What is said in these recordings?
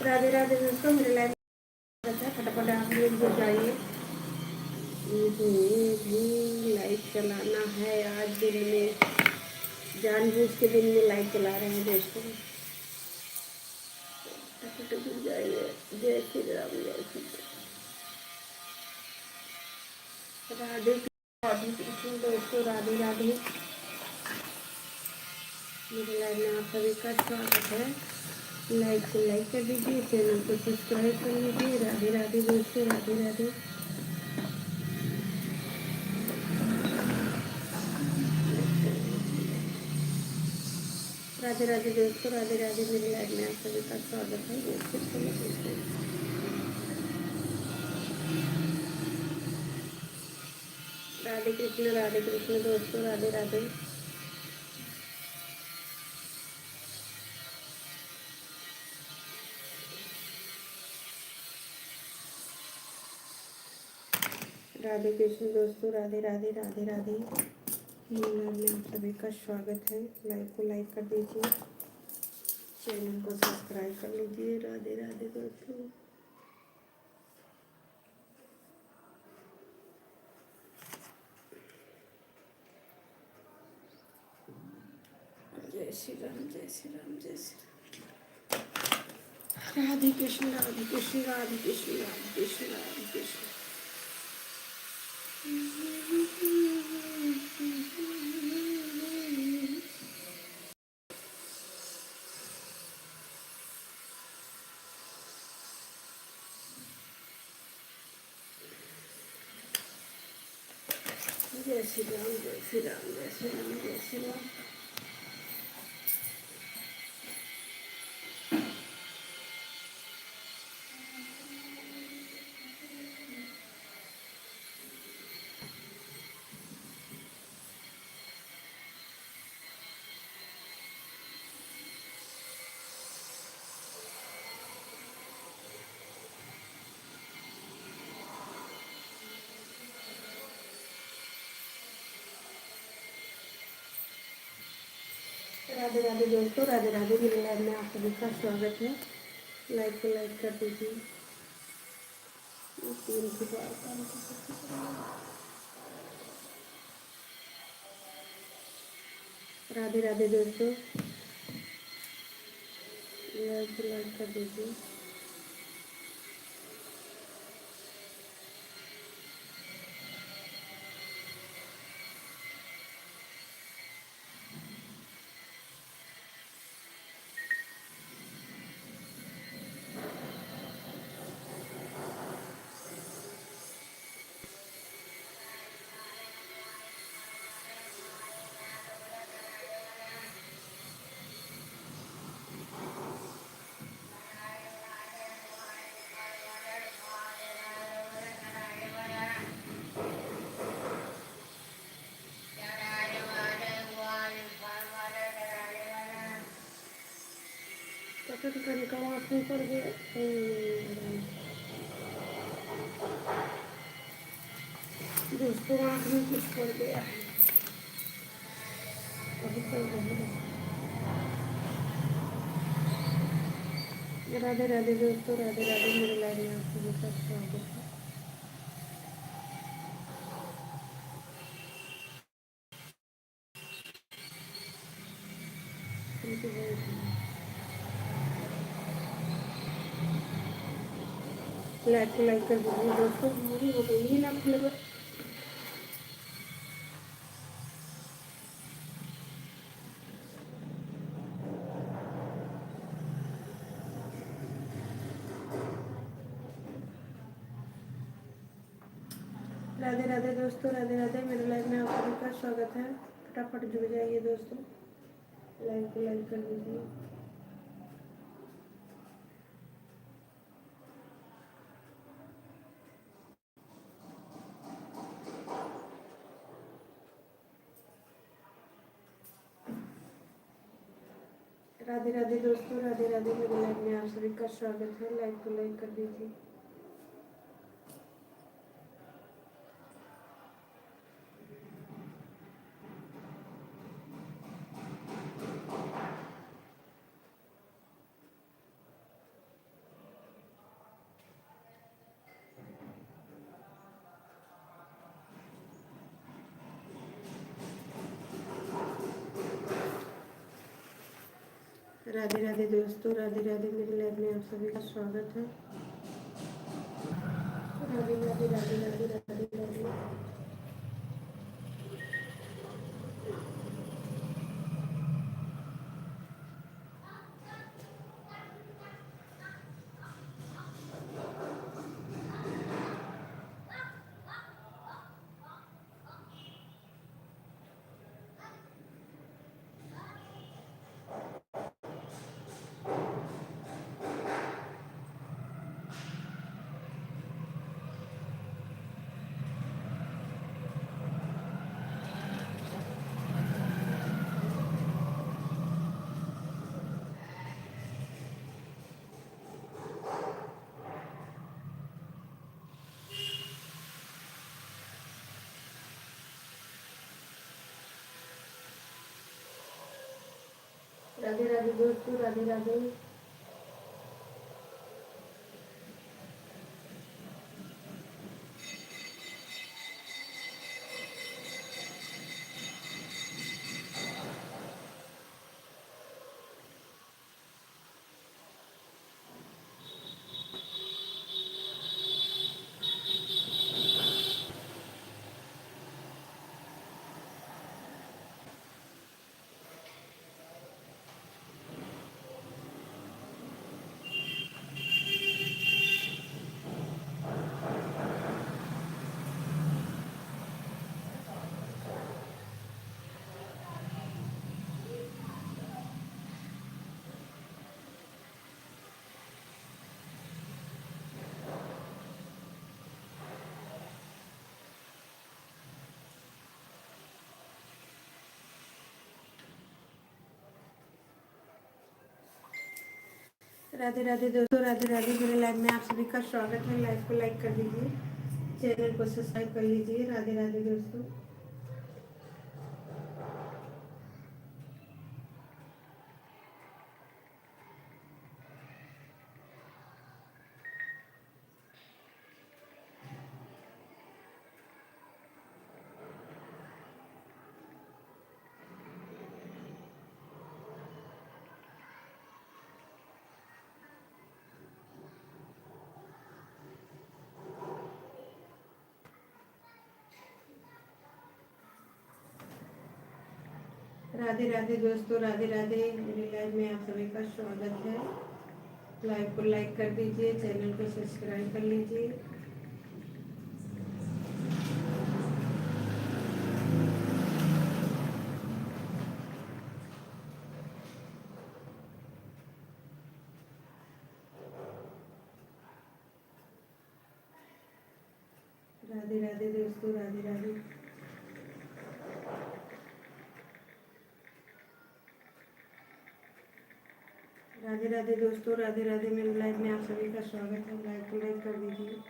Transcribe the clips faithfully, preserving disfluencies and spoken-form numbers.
राधे राधे दोस्तों, मेरे लाइव अच्छा, फटाफट आप लोग भी जाइए। हम्म, हम्म, लाइव चलाना है आज दिन में, जानबूझ के दिन में लाइव चला रहे हैं दोस्तों। फटाफट भी जाइए। जय श्री राम, जय श्री राम। राधे राधे कृष्ण दोस्तों, राधे राधे। मेरे लाइव में आप सभी का स्वागत है। लाइव को लाइक कर दीजिए, चैनल को सब्सक्राइब कर लीजिए। राधे राधे दोस्तों, राधे राधे। राधे राधे दोस्तों, राधे राधे। मेरे लाइव में आप सभी का स्वागत है। दोस्तों, चलो दोस्तों। राधे कृष्ण, राधे कृष्ण दोस्तों, राधे राधे। राधे कृष्ण दोस्तों, राधे राधे, राधे राधे। मेरे लाइव में आप सभी का स्वागत है। लाइव को लाइक कर दीजिए, चैनल को सब्सक्राइब कर लीजिए। राधे राधे दोस्तों। जय श्री राम, जय श्री राम, जय श्री राम। राधे कृष्ण, राधे कृष्ण, राधे कृष्ण, राधे कृष्ण, राधे कृष्ण। जय श्री राम, जय श्री राम, जय श्री राम, जय श्री राम। राधे राधे दोस्तों, राधे राधे। मेरे लाइव में आप सभी का स्वागत है। लाइव को लाइक कर दीजिए। तीन की बार काम की। राधे राधे दोस्तों, लाइव को लाइक कर दीजिए। पता नहीं कहाँ से पड़ गया। हम्म। दोस्तों, आँख में कुछ पड़ गया है। अभी तो नहीं। राधे राधे दोस्तों, राधे राधे। मेरे लाइव में आप सभी का स्वागत है। लाइक को लाइक कर दीजिए दोस्तों, हमारी हो गई है ना खुले। राधे राधे दोस्तों, राधे राधे। मेरे लाइव में आप सभी का स्वागत है। फटाफट जुड़ जाइए दोस्तों, लाइव को लाइक कर दीजिए। राधे राधे दोस्तों, राधे राधे। मेरे लाइव में आप सभी का स्वागत है। लाइव को लाइक कर दीजिए। राधे राधे दोस्तों, राधे राधे। मेरे लाइव में आप सभी का स्वागत है। राधे राधे, राधे राधे, राधे राधे। राधे राधे दोस्तों, राधे राधे। राधे राधे दोस्तों, राधे राधे। मेरे लाइव में आप सभी का स्वागत है। लाइव को लाइक कर दीजिए, चैनल को सब्सक्राइब कर लीजिए। राधे राधे दोस्तों। राधे राधे दोस्तों, राधे राधे। मेरे लाइव में आप सभी का स्वागत है। लाइव को लाइक कर दीजिए, चैनल को सब्सक्राइब कर लीजिए। राधे राधे दोस्तों, राधे राधे। राधे राधे दोस्तों, राधे राधे। मेरे लाइव में आप सभी का स्वागत है। लाइव को लाइक कर दीजिए।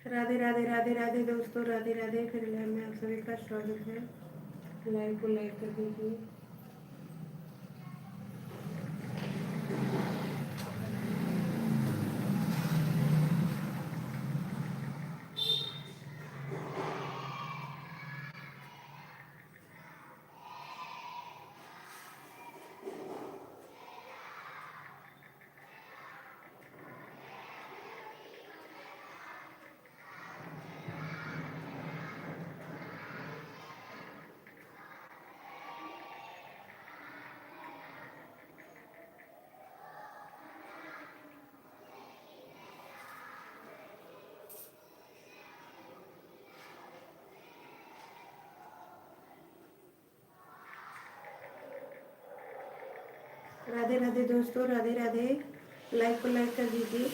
राधे राधे, राधे राधे दोस्तों, राधे राधे। फिर लाइव में आप सभी का स्वागत है। लाइव को लाइक कर दीजिए। राधे राधे दोस्तों, राधे राधे। लाइव को लाइक कर दीजिए।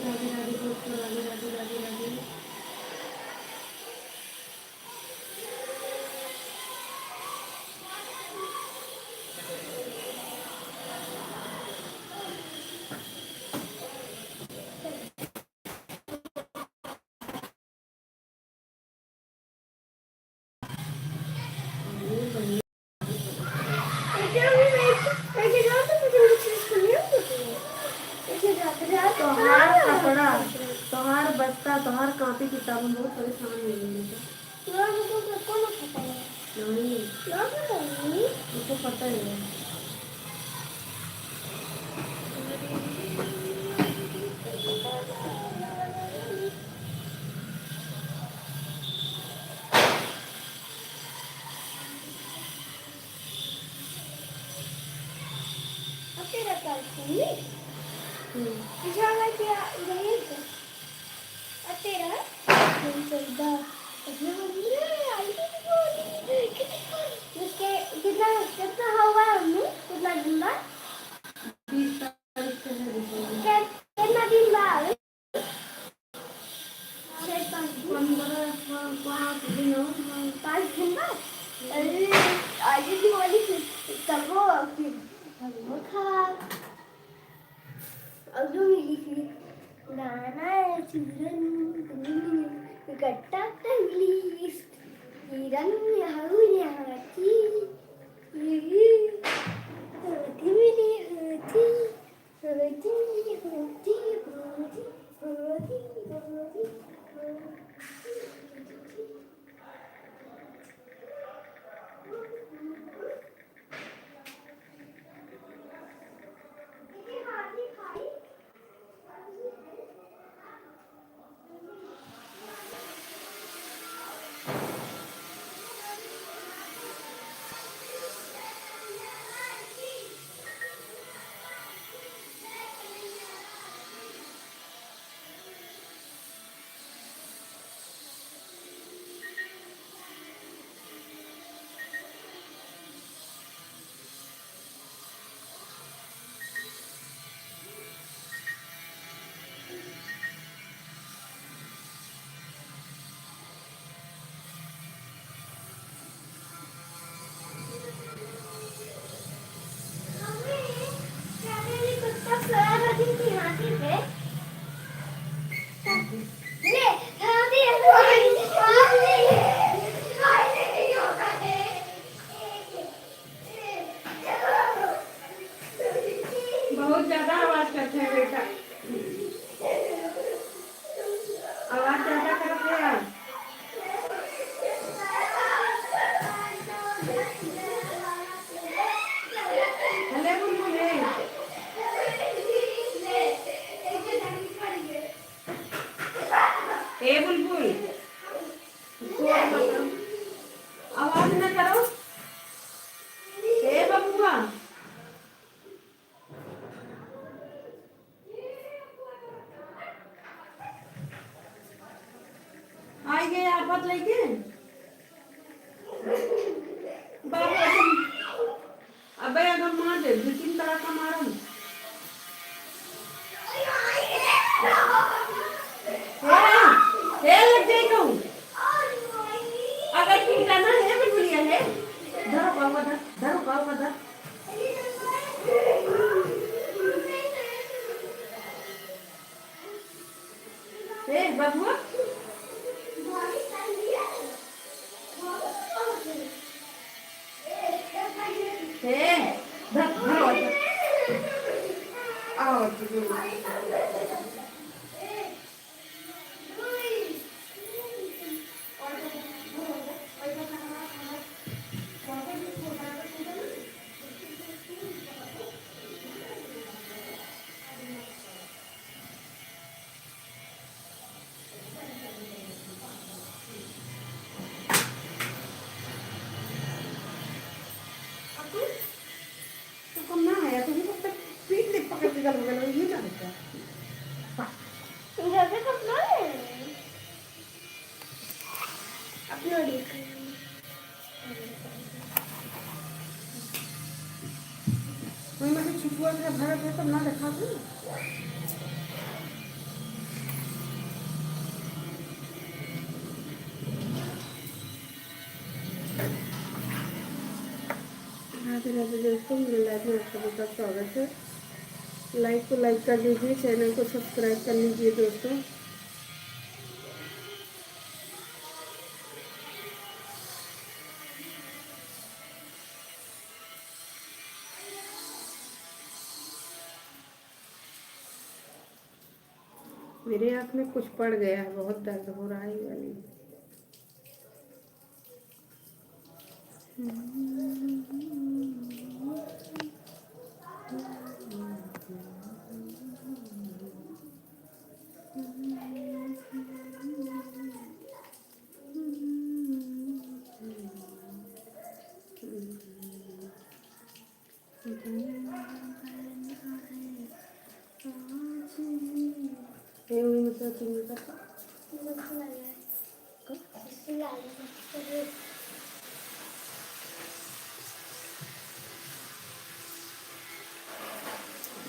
राधे राधे दोस्तों, राधे राधे, राधे राधे। तोहार कपड़ा, तोहार बस्ता, तोहार कॉपी किताब, हम बहुत परेशान हो गए हैं। नहीं। तुमको पता ही है। अब तेरा क्या सुनिए? हम्म। पिछला बार क्या यही था? अब तेरा? चौदह। अरे, अरे, आई तो नहीं बोली। कितनी बोली? उसके कितना, कितना हुआ हमने? कितना दिन बाद? बीस तारीख से है रिपोर्ट। क्या, कितना दिन बाद? चार पाँच दिन। पन्द्रह, पा-, पाँच दिन और, हाँ। पाँच दिन बाद? अरे, आगे दिवाली फिर तब वो फिर हम वो खा। अब जो मिली थी, गाना है चूरन, गट्टा तंगली, हिरन यहाँ, यहाँ की, ये, ये, हाथी मेरे हाथी। बहुत ज्यादा आवाज करते हैं बेटा। आवाज ज्यादा करते हैं। अरे बुलबुल, ए। ए बुलबुल, शोर मत करो, आवाज न करो। ए बबुआ, आई गए आफत लेके। बाप रे, अबे अगर मार दे, दो तीन तड़ाका मारम। हे, हे लग जाई कहूँ। अगर टूटा ना, हे बुलबुलिया, हे। धरो पावा, धर, धरो पावा, धर। ए, बबुआ। ए, धर, धर, धर। आओ, आओ। अरे, ये सब ना दिखा तू। राधे राधे दोस्तों, मेरे live में आप सभी का स्वागत है। Live को like कर लीजिए, channel को subscribe कर लीजिए दोस्तों। मेरे आँख में कुछ पड़ गया है, बहुत दर्द हो रहा है ये वाली। ए, वही में तो चीनी का तो।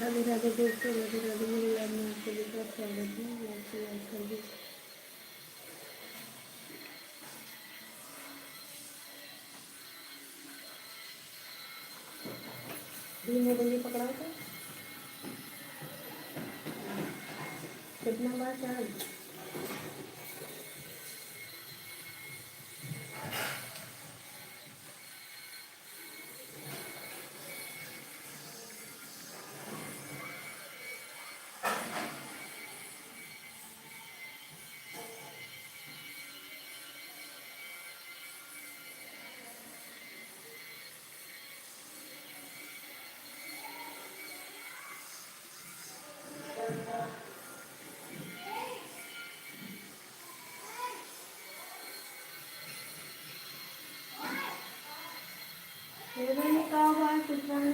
राधे राधे दोस्तों, राधे राधे। मेरे live में आपको भी स्वागत है। Like को like कर दीजिए। धीमे गली पकड़ाओ तो। कितना बार चढ़ल? ये वाली का बा, कितना है?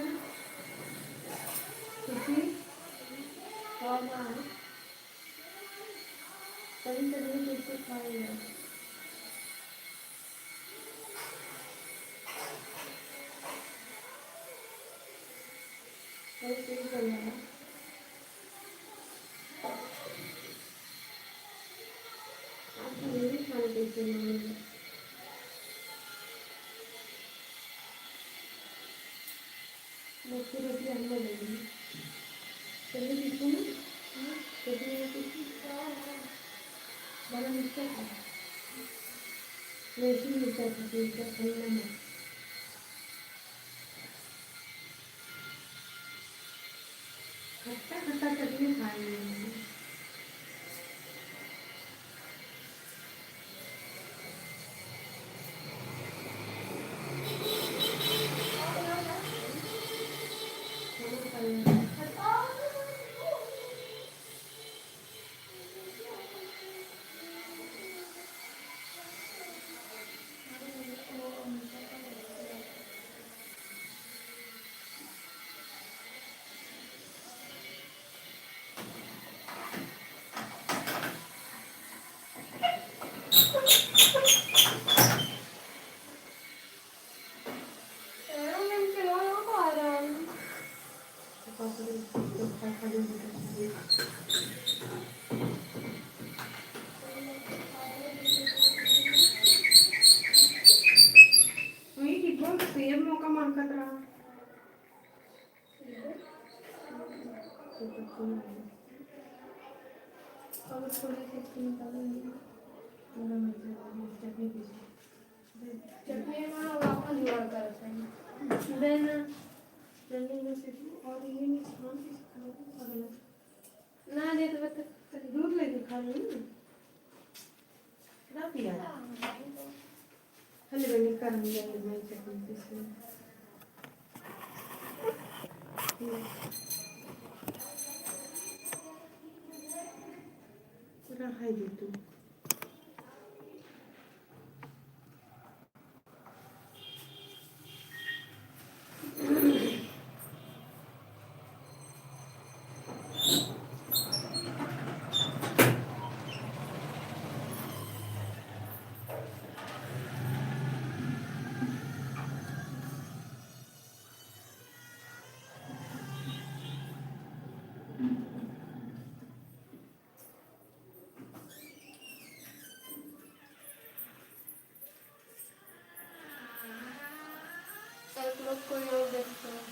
कितनी? का बा? कभी कभी बिस्कुट खाई है। कभी कभी चल रहा है। आप मेरी खाना कैसे मांगेंगे? मक्की रोटी हम लोग लेंगे। चलिए, देखो ना। हाँ, चटनी में कुछ बड़ा मिर्चा था। वैसे ही मिर्चा था, मिर्चा खाई ना मैं। खट्टा खट्टा चटनी खाई है। वही ठीक बा, सेम मौका मांगत रहा। अब थोड़ी सी इसको निकालेंगे। पूरा मर्चा डालेंगे, चटनी पीस के। चटनी में आप अपन जुगाड़ कर सकते हैं। देना, चटनी में से और ये नहीं खान की खान की खाना। ना दे तो बता, दूध लेके खा लूँ। ना पिया। खाली बनी कर हम जाएंगे, मैं चटनी पीस लूँ। रहा है ये तो। लोग कोई और देखते हैं।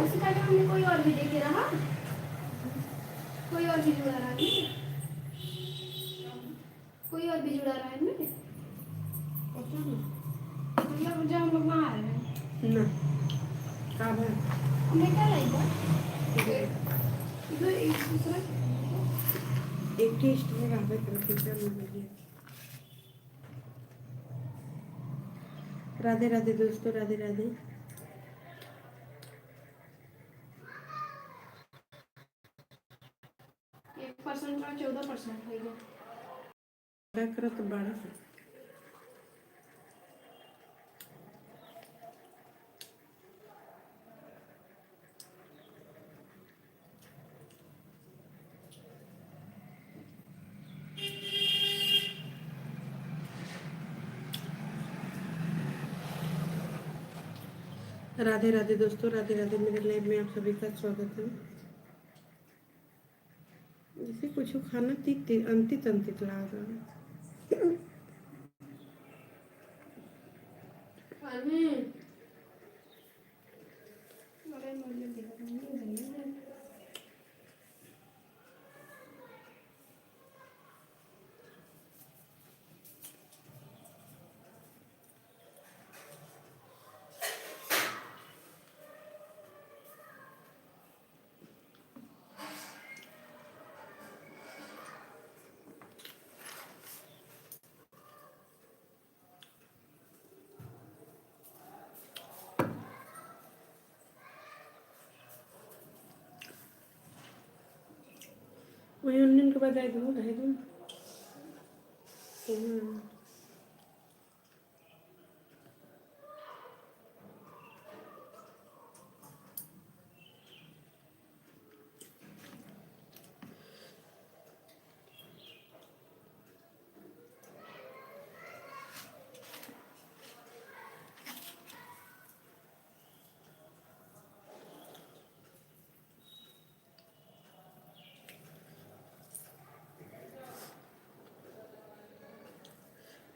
उससे पहले हमने कोई और भी देखे रहा, कोई और भी जुड़ा रहा है, कोई और भी जुड़ा रहा है इनमें। मतलब जब हम लोग वहाँ ना। का भा? मैं क्या लाई बा? इधर एक दूसरा। एक टेस्ट में रहबे करत है, क्या मिल गया? राधे राधे दोस्तों, राधे राधे। एक परसेंट रहा, चौदह परसेंट हो गया। का करत बाड़ा? राधे राधे दोस्तों, राधे राधे। मेरे लाइव में आप सभी का स्वागत है। जैसे कुछ खाना तीत, तीत, अंतित, अंतित लाग रहा है। वही उन्नीन के बाद आई दूँ, ढाई दूँ। हम्म।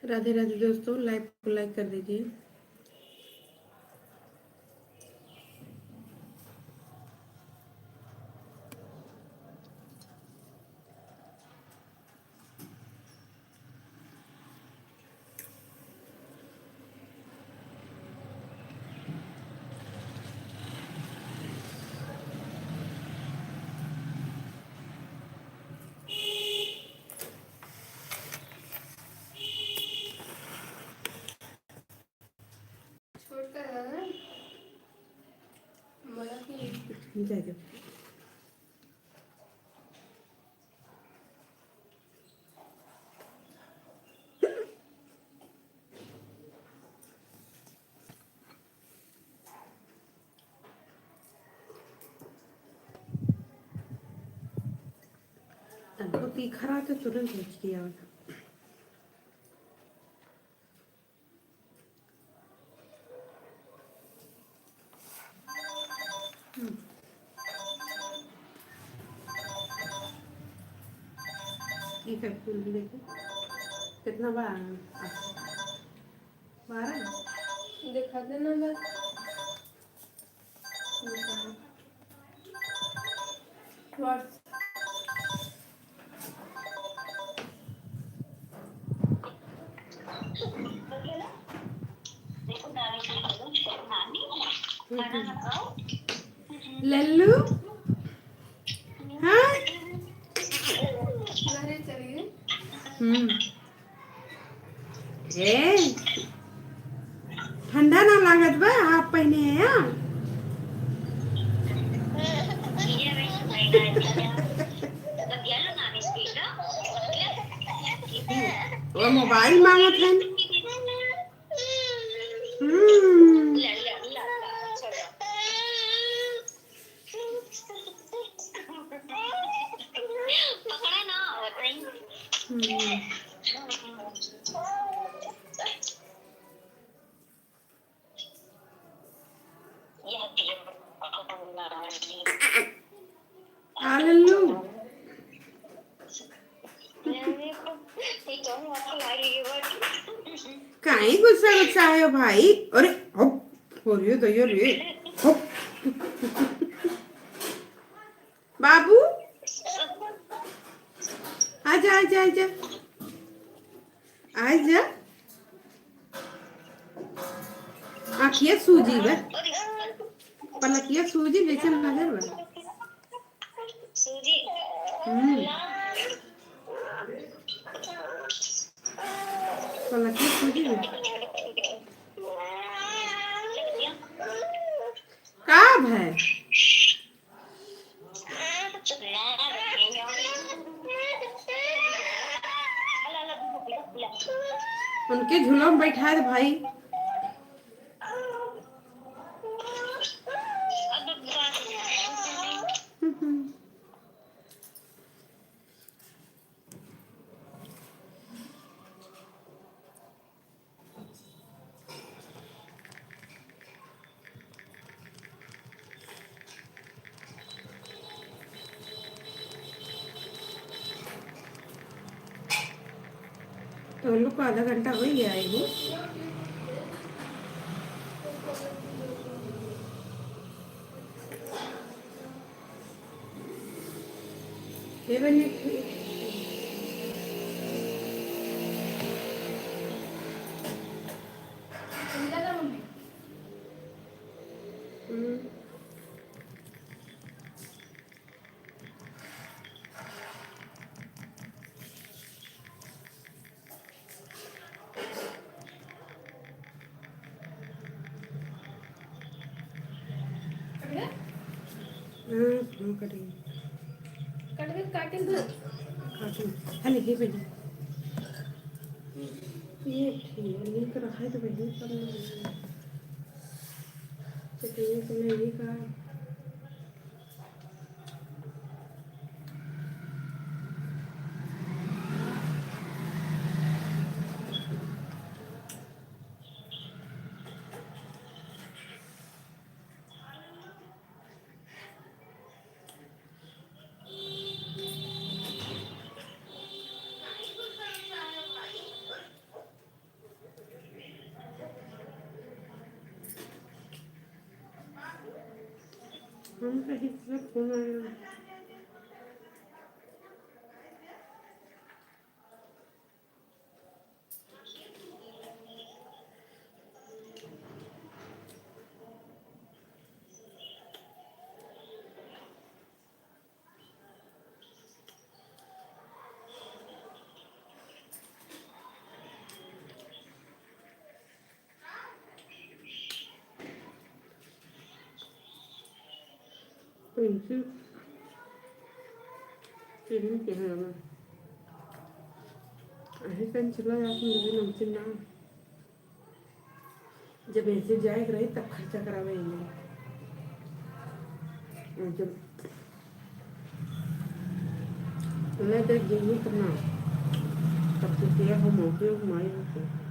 राधे राधे दोस्तों, लाइव को लाइक कर दीजिए। छोटका है ना? बड़ा की? जा, जा। तनको तीखा रहा तो तुरंत हिचकी आवत। हम्म। ई का कुल देखो, कितना बा? बारह? देखा दे ना बा। Words। लल्लू, हाँ? हम्म। ए, ठंडा ना लागत बा, हाफ पहने है या? वो मोबाइल मांगत है। हम्म। पकड़ा ना, बताई। हम्म। आ लल्लू। काहे गुस्सा गुस्सा आयो भाई? अरे, हप, हो रे, दयो रे, हप। बाबू, आजा, आजा, आजा। आजा। आँखिया सूजी बा। पलकिया सूजी जैसे नजर बा। सूजी। हम्म। पलकिया सूजी बा। का भाई? उनके झूला में बैठा दे भाई। तो लोग को आधा घंटा हो ही गया है वो। हे बने। हम्म। कट गया? हाँ, हाँ, कट गया। कट गया, काटिन तो। काटिन। अरे, ये बनी। ये ठीक है, link रखा है तो बनी, पर नहीं। तो ये तो मैं ये कहा। हम कहीं से फोन आया। पेंसिल तीन के है ना। अहे पेंसिल ला जात में नमकीन ना। जब ऐसे जाए के रही तब खर्चा करावे ही नहीं। और जब ले दे गई तब ना, तब तो क्या हो मौके हो माई होते।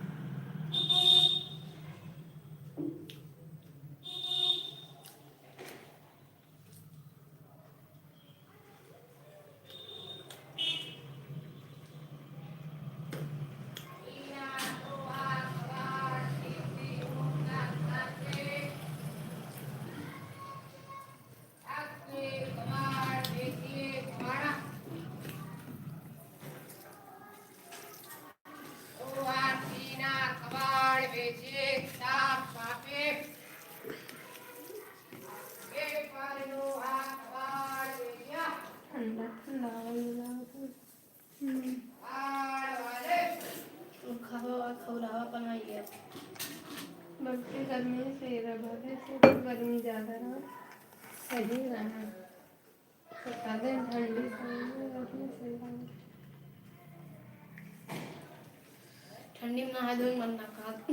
ठंडा ठंडा हवा मिला हो तो। हम्म। खावा और खौरावा बनाइए। बल्कि गर्मी से रहा, से तो गर्मी ज्यादा रहा, सही रहा। बता दें, ठंडी से गर्मी से रहा। ठंडी में नहाए धोए मन ना कहत।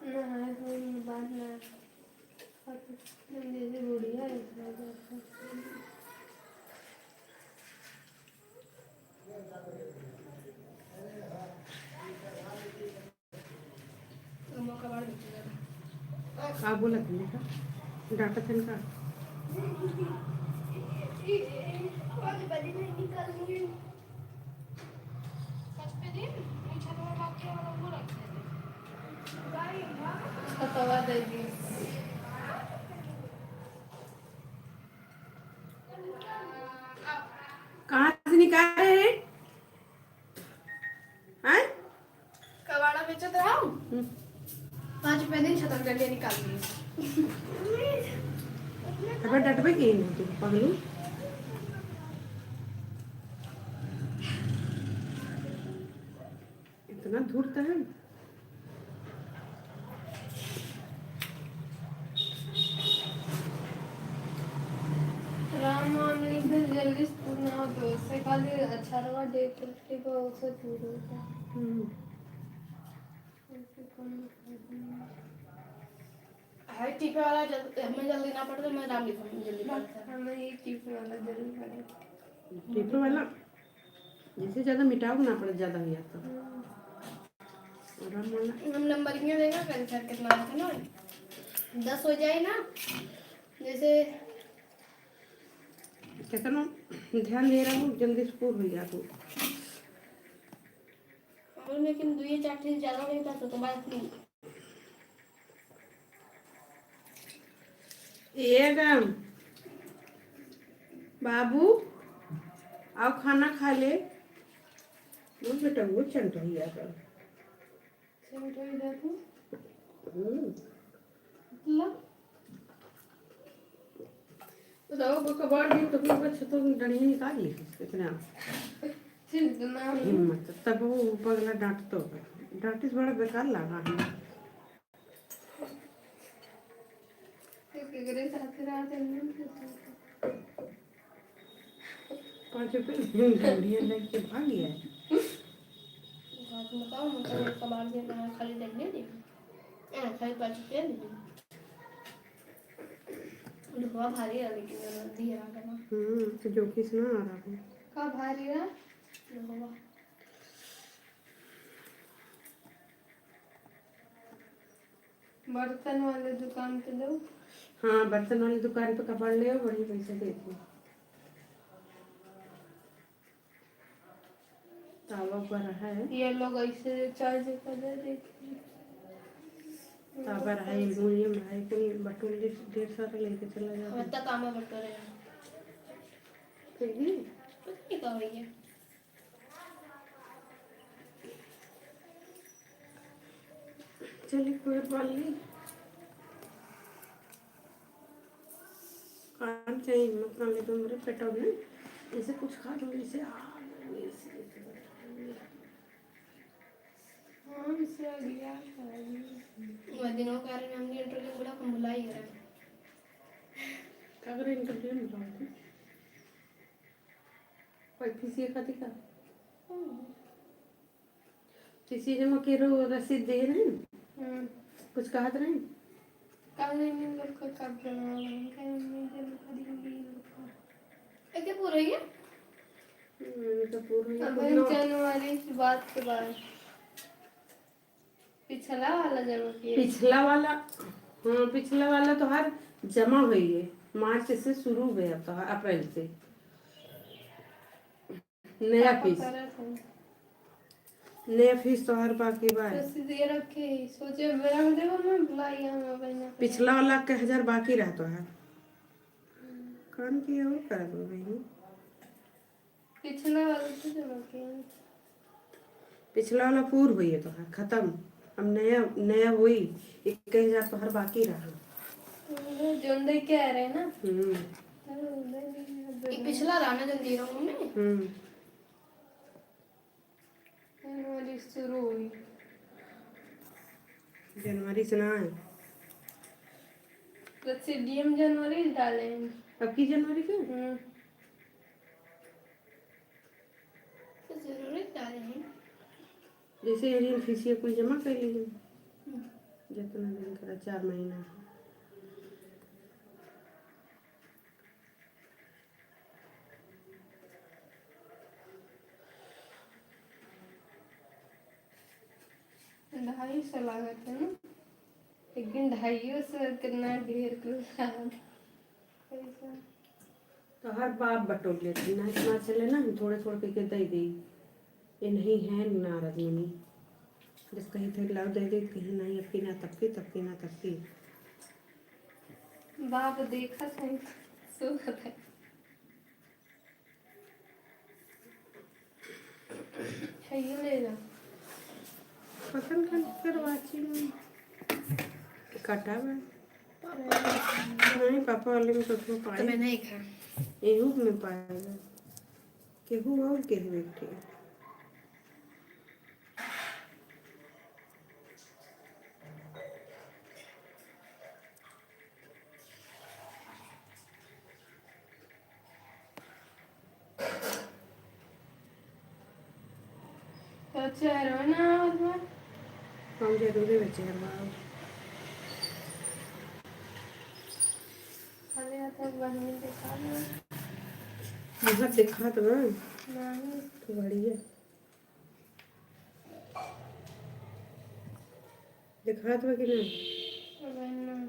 नहाए धोए में बात ना। अब जैसे बुढ़िया है, इतना ज्यादा। का बोलत हन का? डांटत हन का? छतवा दे दी। कहाँ से निकाले हैं? हैं? कबाड़ा बेचत रहा? हम्म। चलिए निकाल लिए। अब डटबे के ही नहीं तू, पगलू। इतना धूर्त है। राम नवमी भी जल्दी से पूर्ण हो तो उससे खाली अठारहवाँ date छुट्टी को उससे पूर्ण होता है। हम्म। हाय, टीपे वाला जल-, हमें जल्दी ना पड़ता, मैं राम लिखूँ, जल्दी पड़ता। हमें ये टीपे वाला जरूर पड़े। टीपे वाला, जिससे ज्यादा मिटाव ना पड़े, ज्यादा हो जाता। हम्म। और राम वाला। हम नंबर क्यों देगा, कल सर कितना आता ना, दस हो जाए ना, जैसे कितना ध्यान दे रहा हूँ, जल्दी से पूर हो जाता। और लेकिन दुई चार चीज ज्यादा नहीं था, तो, तो बात नहीं। ए राम, बाबू, आओ खाना खा ले। वो बेटा, वो चंट हो गया था। चंट हो गया था? हम्म। ला। बताओ, वो कबाड़ दिन तो पूरा छतों में डंडिया निकाल ली, इतना फिर ना हिम्मत। तब वो पगला डांटतो है। डांटिस बड़ा बेकार लगा है। तो केकरे साथे रहत है, नहीं? पाँच रुपये में डंडिया लेके भाग गया है। बात बताओ, मतलब, कबाड़ दिन खाली डंडिया दी। ए, खाली पाँच रुपया दी। लोहवा भारी है, लेकिन नदी आ गया। हम्म, तो जो किस ना आ रहा है। का भारी है? लोहवा। बर्तन वाले दुकान पे दो। हाँ, बर्तन वाली दुकान पे कपड़ ले आओ, बड़ी पैसे देती। तावा पर है। ये लोग ऐसे चार्ज कर दे, देखिए। तावा पर है, एल्युमिनियम है, कोई बटुल्ली ढेर सारा लेके चला जाता है। हमें तो काम में बटोरे हैं। फिर भी? कुछ नहीं कहा भैया। चलिए, कोई बात नहीं। काम चाहिए, हिम्मत ना ले तो मेरे पेट में ऐसे कुछ खा लो, इसे आ, इसे, इसे। हाँ, इसे आ गया, आ गया। वह दिनों कारण हमने इंटरव्यू बोला, हम भुला ही गए। का करे इंटरव्यू में बुलाओ? कोई फीस ये खाती का? हम्म। किसी ने मके रो रसीद दे रहे हैं? हम्म। कुछ कहत रहे हैं? काहे नहीं लोग का कब जमा होगा? काहे नहीं जमा करेंगे ये लोग का? एके पूरा ही है? हम्म, तो पूरा ही अब पूरा। जनवरी से बाद के बाद। पिछला वाला जमा किए। पिछला वाला, हाँ, पिछला वाला तोहार जमा होइए, मार्च से शुरू हुए अब तोहार, अप्रैल से। नया पापा फीस। करत हैं। नया फीस तोहार बाकी बा। तो सीधे रखे ही, सोचे मेरा में देखो, मैं बुलाई हम बहना के। पिछला वाला के हजार बाकी रहा तोहार। काम किया वो करत हो बहनी। पिछला वाला तो जमा किया। पिछला वाला पूर होई है तोहार, खत्म। अब नया, नया होई, इक्कीस हजार तोहार बाकी रहा। वो जोन दे के आ रहे ना। हम्म। तो उधर भी है, ये पिछला रहा ना, जोन दे रहा हूँ मैं। हम्म। जनवरी से शुरू हुई। जनवरी से ना है। तो सी डी एम जनवरी से डाले हैं। अब की जनवरी के? हम्म। तो जरूरी डाले हैं। जैसे ये ऋण फीसिया कुल जमा कर ली है। हम्म। जितना दिन करा, चार महीना। ढाई सौ लागत है ना? लेकिन ढाइयो सौ कितना ढेर कुल लागत है पैसा। तो हर बाप बटोर लेते ना, इतना चले ना, हम थोड़े थोड़े करके दे देई। ये नहीं है नारद मुनि, जब कहीं थे लाओ दे दे, कहीं नहीं, अब की ना तब की, तब की ना तब की। बाप देखत है, सोचत है। है ये ले ला। पसंद कर, कर वाचिंग। काटा बा। नहीं, पापा वाले में तो उसमें पाए। तो मैं नहीं खा। एहू में पाएगा। केहू और केहू एक ठे। तो चेहरो ना आवत बा। हम जरूरी बा चेहरवा। खाली हाथ में बहनी देखा दो। मुहर देखात बा। नहीं। तो बढ़िया। देखात बा कि नहीं? अबे ना।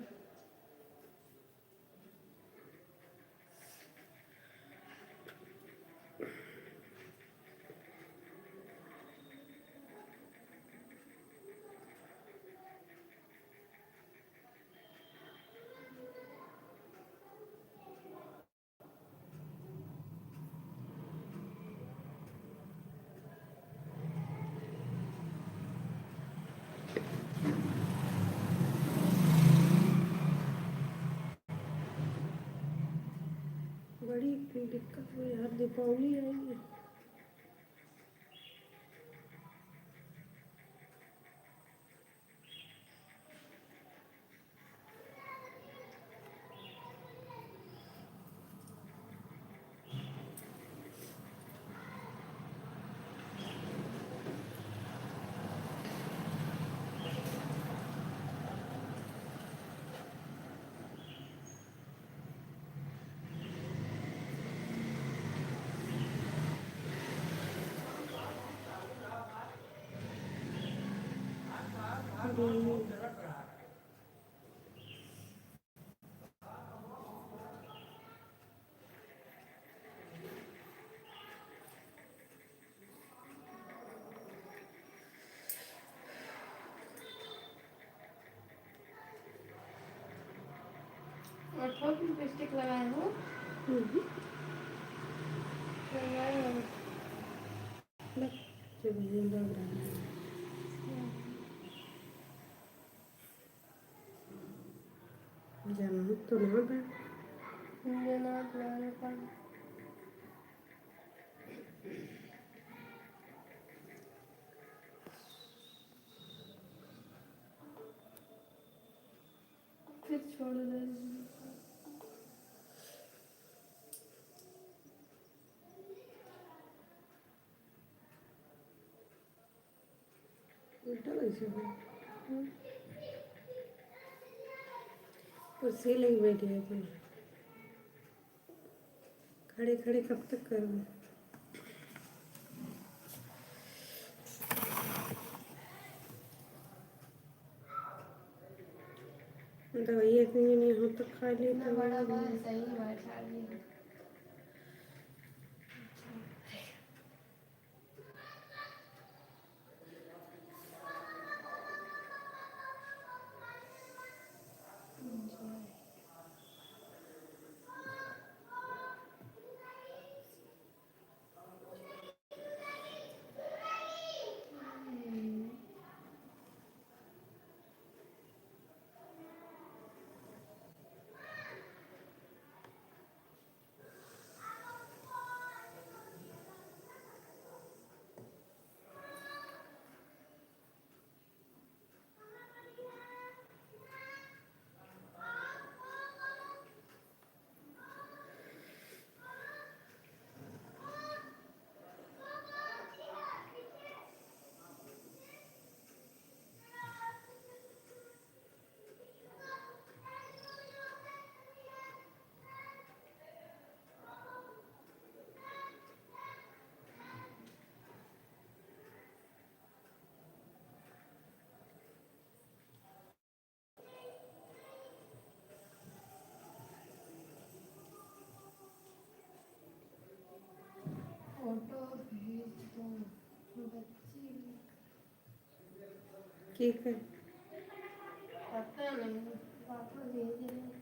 बड़ी दिक्कत हुई यार, दीपावली आई है। और ठोक लिपस्टिक लगाए हो? हम्म। लगाए हो। बस, जब ये लग रहा है। हम्म। जनाब तो ना बा। जनाब ना बा। फिर छोड़ दे। उल्टा कैसे हो? हम्म। कुर्सी लगी बैठी है अपन। खड़े खड़े कब तक करोगे? दवाई इतनी नहीं हो तो खा ली इतना तो बड़ा बा, सही बा, खा ली। फोटो भेज दो, बच्ची। ठीक है। पता नहीं, पापा भेज रहे हैं।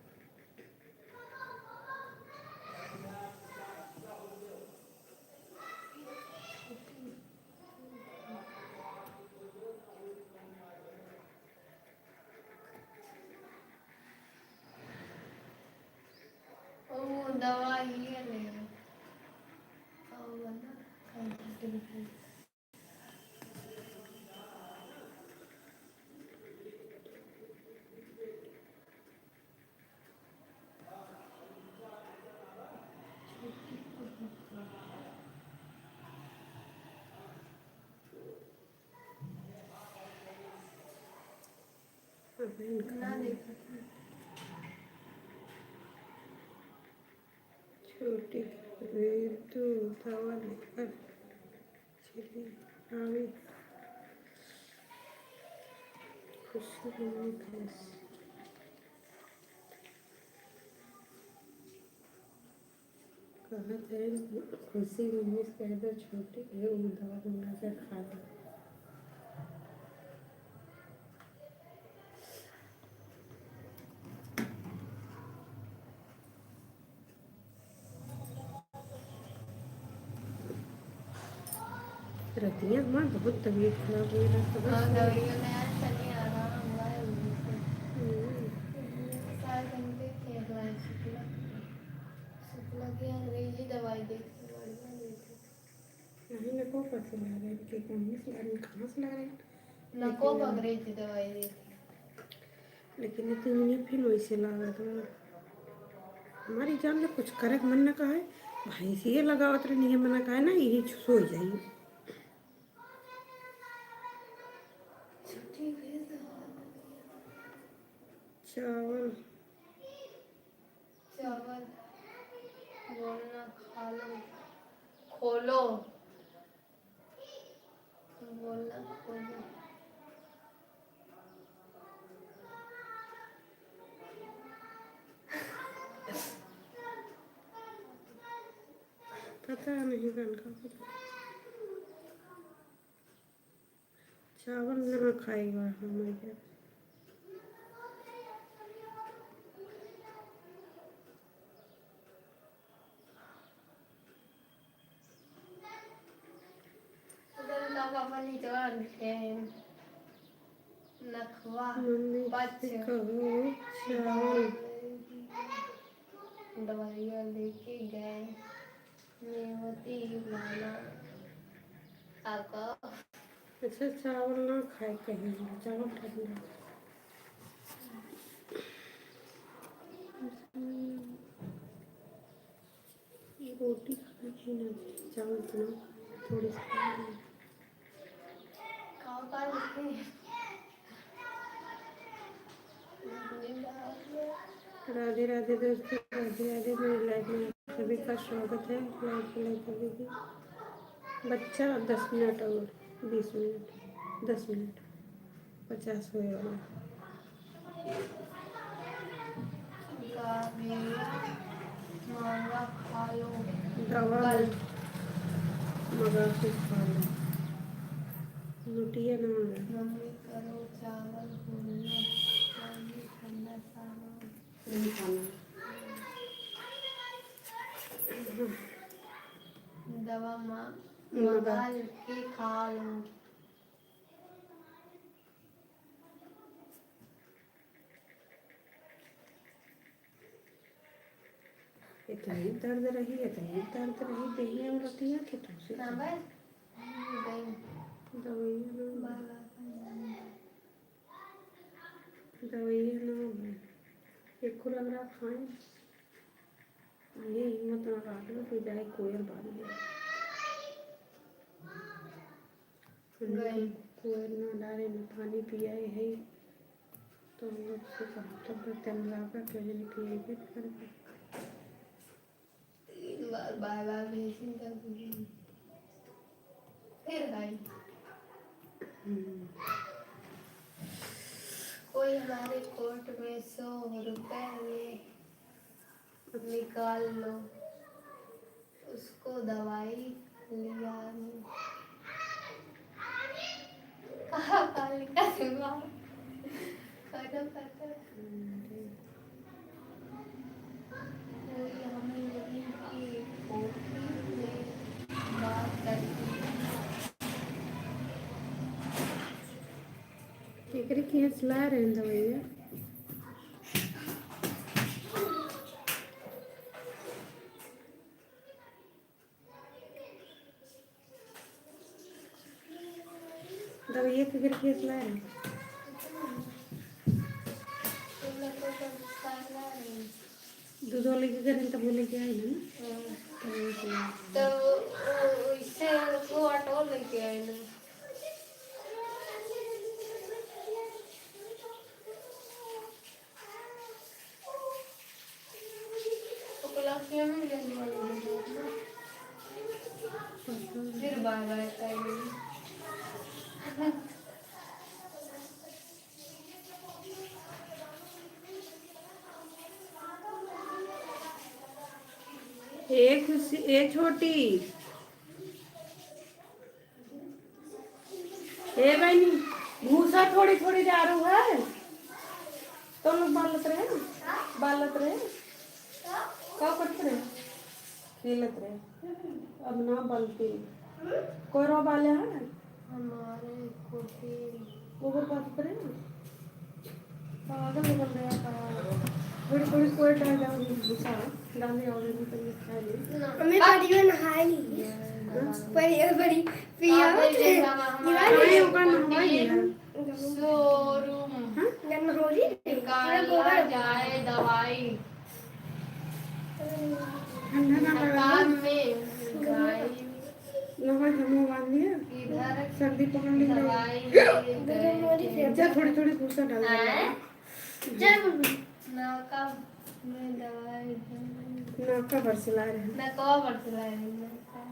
ना देखत हूँ। छोटी, रे तू उठावा लेकर चली आवे। खुशी मम्मी भैंस। कहत है, खुशी मम्मी से कह दो, छोटी है, वो दवा मंगा के खा ले। रतिया हमार बहुत तबीयत खराब हुई रहा था, बस। हाँ, दवाइयों में आज तनी आराम हुआ है उन्हीं से। हम्म। सात घंटे के बाद शुक्ला, शुक्ला की अंग्रेजी दवाई देती, बढ़िया देती। नहीं, मेरे को पता लग रहा है कि कौन सी, अरे, कहाँ से ला रहे हैं? नको लेकिन अंग्रेजी दवाई देती। लेकिन ये तो इन्हें फिर वैसे लागत बा। हमारी जान ले कुछ करे के मन न कहे, भैंसिए लगावत रहनी है, मन कहे ना, यही सो जाई। चावल। चावल। बोलना खा लो। खोलो। बोलना खोलो। पता नहीं कौन का पता। चावल ना खाएगा हमारे। उधर का पापा नहीं तो आन के नखवा मम्मी से कहो चावल। दवाइयाँ लेके गए। मेवती माना काका। अच्छा, चावल ना खाए कहीं, चावल ठंडा। रोटी खाना है ना, चावल तो ना, थोड़ी सी खा लें। खाओ, खा लेते हैं। राधे राधे दोस्तों, राधे राधे। मेरे लाइव में आप सभी का स्वागत है। लाइव को लाइक कर दीजिए। बच्चा, दस मिनट और, बीस मिनट, दस मिनट, पचास होए वाला। दवा मत मंगा के खा लो। लुटिया ना मंगा। मम्मी करो चावल, बोलना चाहिए, ठंडा चावल। नहीं खाना। दवा मा-, मंगा के खा लो। इतनी दर्द रही, इतनी दर्द रही, देहिया में रतिया के तुमसे ना बस, दवाइयाँ ना। बार बार। दवाइयाँ ना। एक खुराक खाए। ये हिम्मत ना काटो, तो जाए कोयर बांध ले। गए। कोयर ना डारे, ना पानी पियाए है। तो हम लोग से कहा, तो बर्तन लाकर के जन पियाए, फिर करके। तीन बार बाय बाय भेजी तब भी। फिर आई। हम्म। कोई हमारे कोर्ट में सौ रुपए ले निकाल लो, उसको दवाई लिया नहीं। कहाँ कालिका सिंह? कदम पत्थर। कोई हमें नहीं की कोठी में बात करती। केकरे के यहाँ चला रहे हैं दवाइयाँ? दवाइया के घर केस लाए रहे। दूधो लेके गए रहे, तब वो लेके आए ना। हाँ। तब वो लेके आए। तो वो, वो इससे वो आटो लेके आए ना। फिर बाय बाय कर ली। ए खुशी, ए छोटी। ए बहनी, भूसा थोड़ी थोड़ी डारू है। तो लोग बालत रहे, बालत रहे। का करत रहे? खेलत रहे। अब ना बालती। कोई रो बाले है? हमारे कोठी। गोबर पाथत रहे? पागल निकल रहा था। थोड़ी, थोड़ी कोई डाल दो, भूसा डाल दे और भी तो खाए ले। हमें परियो नहाए ली। हाँ? परियो, परी, पिया। अरे, ओकर नहाए लिया। शोरूम। हाँ? गन होली। निकाला जाए दवाई। ठंडा ना लगा। सरकार में गाय। नहा के मुंह बांध लिया। इधर सर्दी पकड़ ली। दवाई ले गए थे। जा, थोड़ी थोड़ी भूसा डाल दे। हैं? जा मम्मी। नाका में दवाई। नाका बरसला रहे। नाका बरसला रहे, नाका।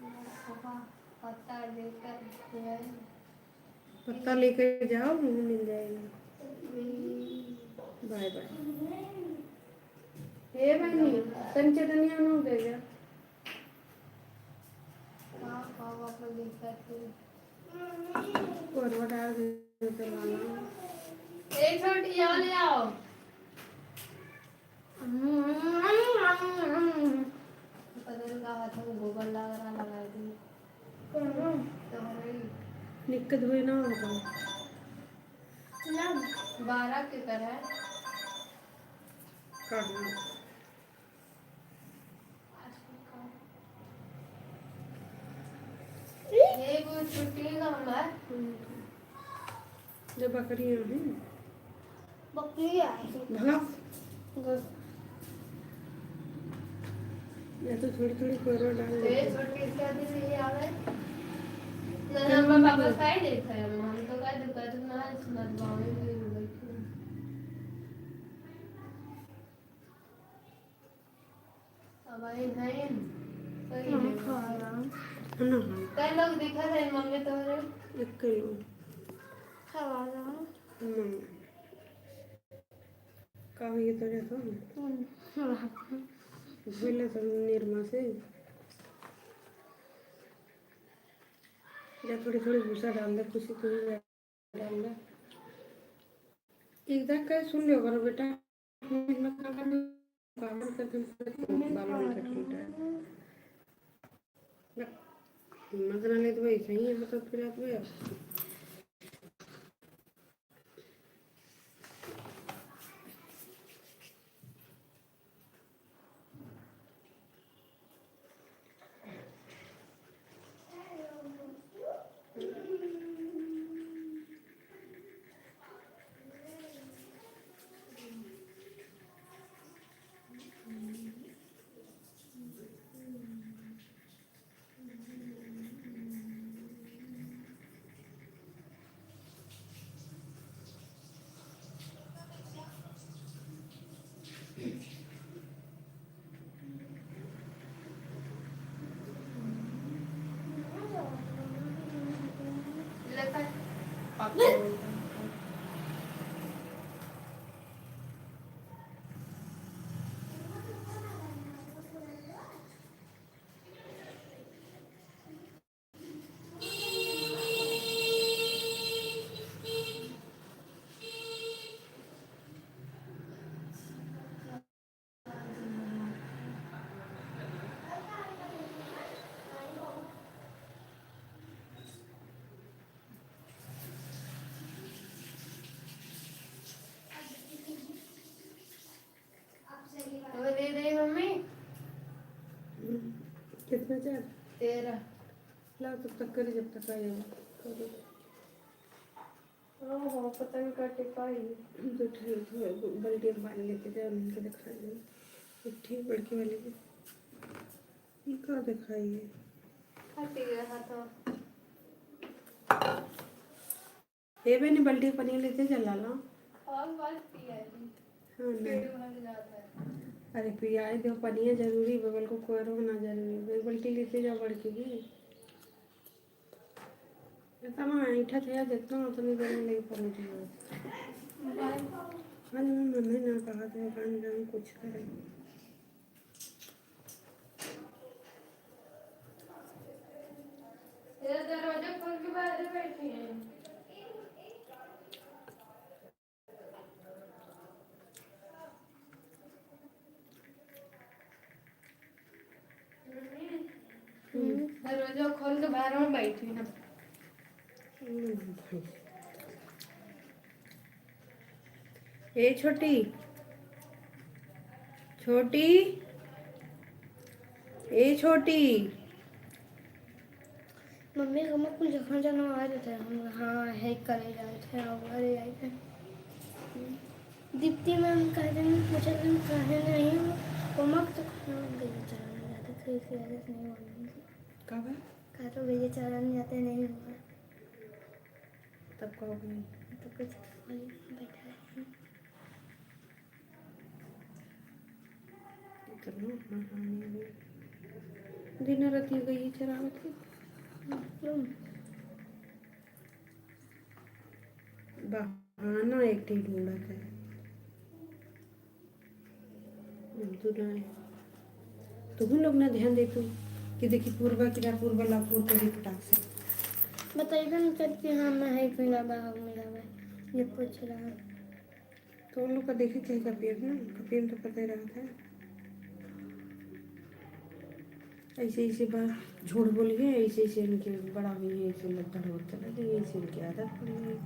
नाका पत्ता लेकर गए। पत्ता लेकर जाओ, वहीं मिल जाएगा। हम्म। बाय बाय। ए बहनी, तन चटनिया न हो गया। हाँ, हाँ, आप लोग देखा थे। कोरवा डाल दे तो लाना। ए छोटी, यहाँ ले आओ। पता नहीं का हाथ में गोबर लग रहा, लगा दी। कौन? तोहरे। निक धोए ना होगा। ना। बारह के कर है। काटना। एगो छुट्टी का हमार। हम्म। जब बकरी आई। बकरी आई। भगा। या तो थोड़ी थोड़ी कोरो डाल तो ये दे। छोटी इसका भी नहीं आवे। ना, ना, हम पापा काहे देख रहे हैं? हम तो काहे दुकान ना, मत बावे भी बैठे। अब आई नहीं। सही हम है। खा रहा। हम ना खाई। कई लोग दिखा रहे मम्मी तोहरे। एक किलो। खा रहा। हम्म। का हुई तो देखो। हम्म। बोले तो निरमा से। जा थोड़ी थोड़ी भूसा डाल दे, खुशी तू ही डाल दे। इधर का सुन लियो करो बेटा, बालन का दिन बालन का टूटा है। हिम्मत ना लेत भाई, सही है, तो फिर आप। वो दे दे मम्मी। कितना चार? तेरह। लाओ, तब तक करी, जब तक आई हो। करो। ओहो, पतंग काटे पाई। दो ठे, दो ठे बल्टी में पानी लेते जाओ, उनके दिखा दो। एक ठे बड़की वाली के। ई का दिखाई है? हट गया हाथ। ए बहनी, बल्टी में पानी लेते जा लाला। और बात पिया है। हाँ, नहीं। पेट भर जाता है। अरे पियाई दो, पनिया जरूरी बा, बल्कि कोयरो ना जरूरी बा। बल्टी लेते जाओ बड़की भी। इतना ऐंठा थे, जितना उतनी देर में नहीं पहुँच गया। हाँ, मैं मम्मी ना कहा तो काम जाऊँ कुछ करे। ये दरवाजा खोल के बाहर बैठी है। हम्म। दरवाजा खोल के बाहर में बैठी ना। ए छोटी, छोटी, ए छोटी। मम्मी, हम कुल जखन जना आ जाते हैं, हम, हाँ, है करे जाते हैं, और करे जाते हैं। दीप्ति मैम कहते हैं, पूछे तुम कहे नहीं हो, वो मत तो खाना गैया चराने जाते, फिर इसकी वजह से नहीं मालूम। का बा? कहा तो गैया चराने जाते नहीं हुआ। तब का हो गई? तो कुछ बोली, बैठा रहे। इतना महान है। दिन रात ये गई चरावत है। हम्म। बहाना एक ठे ढूंढत है। हम तो ना है। तुहू लोग ना ध्यान दे तू कि देखी पूर्वा की ना पूर्वा ला पूर्व के भी फटाक से। बताइबे न करती, हाँ, मैं है, मेरा बा, मेरा बा, ये पूछ रहा है। तो उन लोग का देखे चाहे कपियन ना, कपियन तो पता ही रहता है। ऐसे, ऐसे बा-, झूठ बोलिए, ऐसे, ऐसे इनके बड़ा हुई है, ऐसे लद्दड़ होते लगे, ऐसे इनकी आदत पड़ गई।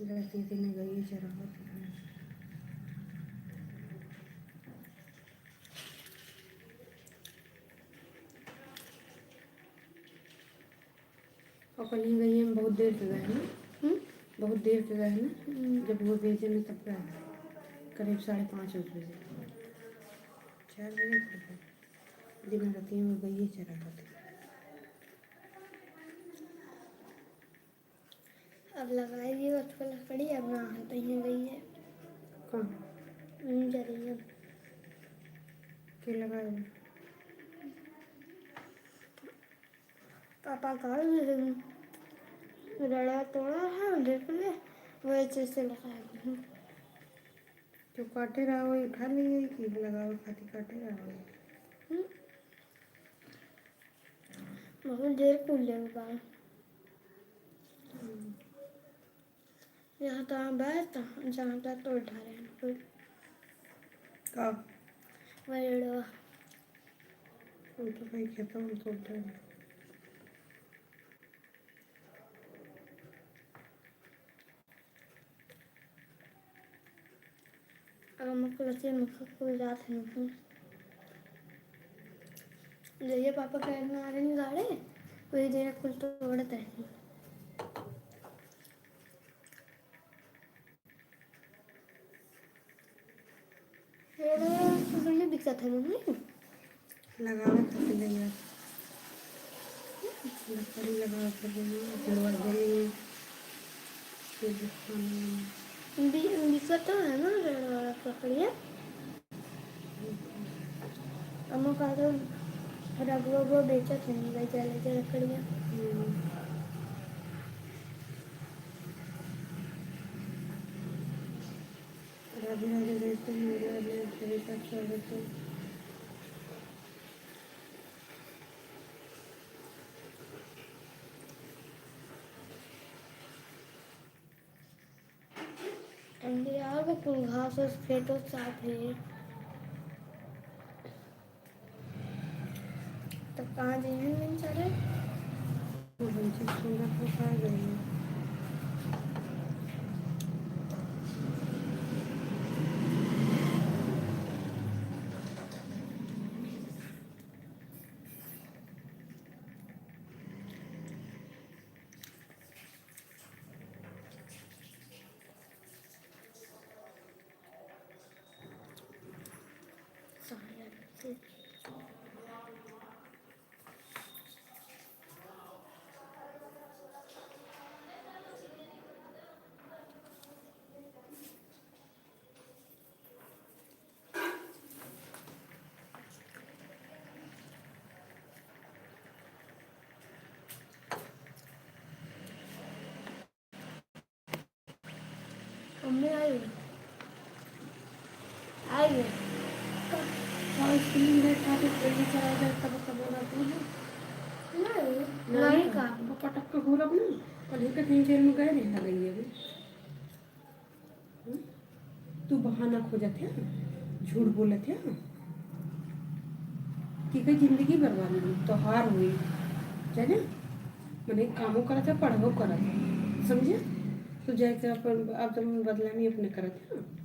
गलती से नहीं गई, शराब। और कल ही गई, हम बहुत देर के गए हैं ना। हम्म? बहुत देर के गए हैं ना। हम्म। जब वो भेजे ना, तब गए, करीब साढ़े पाँच बजे। चार बजे तक गए। दिन रात में गई है चरावत। अब लगाई दी उसको लकड़ी, अब ना हाथ ही गई है। कहाँ? हम्म, जा रही है। के लगाए? पापा कह रहे हैं, रड़ा तोड़ा है, देख ले, वही चीज से लगाए हैं। तो काटे रहा, वही उठा लिए कि लगावे खातिर काटे रहा वही। हम्म। बहुत देर कुल लेवे बा। हम्म। यहाँ तो आम बा, तो जहाँ तक तोड़ डाले हैं कुल। का? वही रड़वा। हम तो कहीं खेतों में तोड़ डाले। अब हम कुल अच्छे मुख कुल जात हैं। जइया पापा कहे ना आ रहे गाड़े, वही दिन कुल तोड़त है। ये तो नहीं बिकता था मम्मी। लगावत है भैया। लकड़ी लगावत है भैया, दरवाजे में। ये दुकान में। बि-, बिकता है ना red वाला लकड़िया? अम्मा का तो रगड़ो वो बेचत है, ले जा, ले जा लकड़िया। हम्म। राधे राधे दोस्तों, मेरे और मेरे सभी का स्वागत है। अंधेरा हो गया, कुल घास उस खेतों साफ है। तो कहाँ जाइए हम सारे? वो बच्चे सुंदर को खा गए। मम्मी आई। आई। का? और स्क्रीन देख खातिर जल्दी चला जाए, तब, तब बोला तू ही। नहीं, नहीं नहीं। का? वो पटक के घूरब ना, कल ही के कहीं जेल में गए रहे, लगे अभी। हम्म? तू बहाना खोजत है, झूठ बोलत है, कि के जिंदगी बर्बाद हुई, तोहार हुई, जाने? मने कामो करत है, पढ़बो करत है, समझे? तू जाके अपन, अब तुम बदनामी अपने करत है।